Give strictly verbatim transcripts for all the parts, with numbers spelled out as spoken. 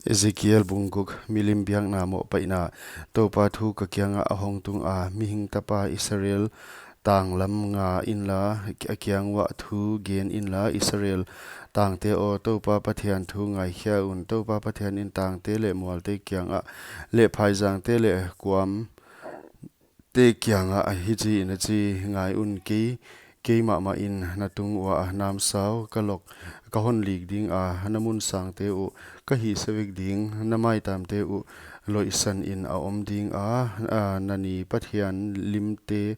Ezekiel bung guk. Milim biakna mohpaihna. Toupa thu ka kiangah a hong tunga, mihing tapa, Israel tanglam nga inla, a kiang uah thu gen inla, Israel tangte aw, Toupa Pathian thu ngaikhia un. Toupa Pathian in tangte leh mualte kiangah, leh phaizangte leh kuam te kiangah hichiin a chi: Ngai un, kei, kei mahmah in na tung uah namsau ka lok, ka hon lik dinga, na mun sangte uh ka hihsia vek ding. Na maitamte uh loihsan in a om dinga, a, na ni pathian limte,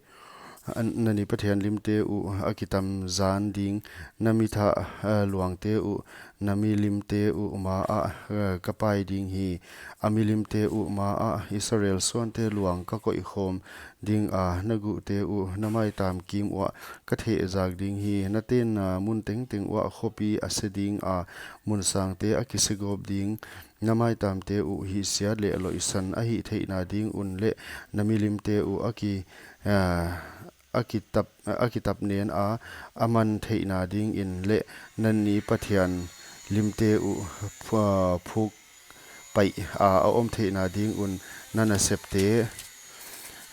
a, na ni pathian limte uh a kitam zan ding. Na mi thah, a, luangte uh, na milimte uh maah, a, ka pai ding hi. A milimte uh maah Israel suante luang ka koihkhawm dinga, na guhte uh na maitam kim uah ka thehzak ding hi. Na tenna mun tengteng uah khopi a se dinga, mun sangte a kise gawp ding. Na maitamte uh hihsiat leh loihsan a hih theihna ding un leh na milimte uh a ki, a, a kitap, a kitap nen a, a man theihna dingin leh na ni pathian limte uh phu-, phuk paih a, a om theihna ding un, na nasepte,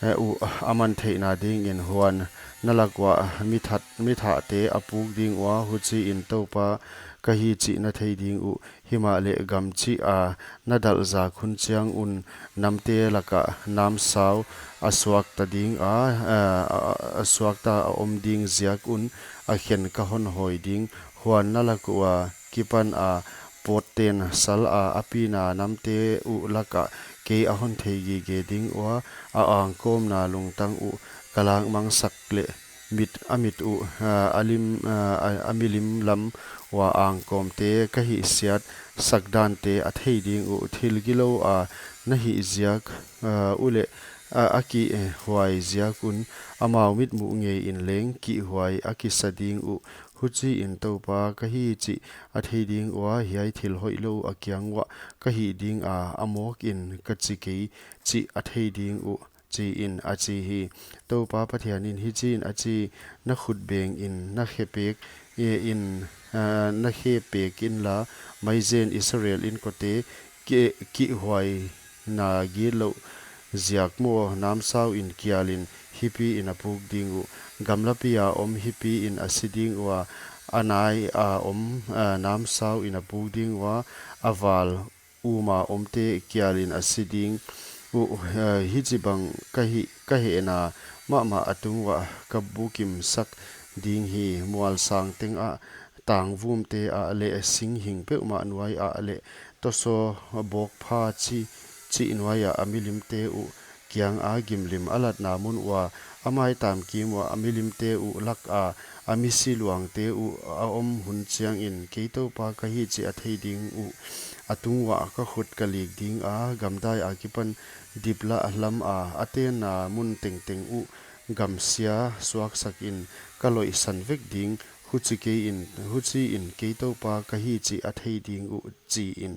eh, uh a man theihna dingin. Huan na lak uah mi that, mi thahte a puk ding ua, huchiin Toupa ka hi chih na thei ding uh. Himahleh gam chih a na dalh zak hun chiang un, namte lakah namsau a suakta dinga, a, a, a suakta a om ding ziak un a khen ka hon hawi ding. Huan na lak ua kipan a pawtten sal a, a pina namte uh lakah kei a hon thei gige ding ua, a angkawmna lungtang uh ka lakmangsak leh mit, a mit uh, a, a lim, a, a, a milim lam ua angkawmte ka hihsiat sak dante a thei ding uh. Thil gilou a na hih ziak, a, uleh, a, a kihhuai ziak un amau mitmuh ngeiin leng kihhuai a kisa ding uh. Huchiin Toupa ka hi chih a thei ding ua, hiai thil hoihlou a kiang uah ka hih dinga, a mawkin ka chi kei chih a thei ding uh, chiin a chi hi. Toupa Pathianin hichiin a chi: Na khut bengin na khe pek, e, in, a, na khe pek inla, maizen Israel inkote ki, kihhuaina gilou ziak maw, namsau in kialin hipiin a puk ding uh. Gamlapi a om hipiin a si ding ua, a nai a om, a, namsau in a puk ding ua, a val uma omte kialin a si ding uh. A, hichibang ka hi, ka hehna mahmah a tung uah ka bukimsak ding hi. Mual sang tengah, tangvumte ah leh singhing peuhmah nuai ah leh tosaw bawkpha chi, chih nuai ah a milimte uh kianga gimlim a latna mun ua, a maitam kim uah a milimte uh laka, a misi luangte uh a om hun chiangin, kei Toupa ka hi chih a thei ding uh, a tung uah ka khut ka lik dinga, gamdai akipan diplah lama a tenna mun tengteng uh gamsia suaksakin ka loihsan vek ding. Huchi keiin, huchiin kei Toupa ka hi chih a thei ding uh, chiin.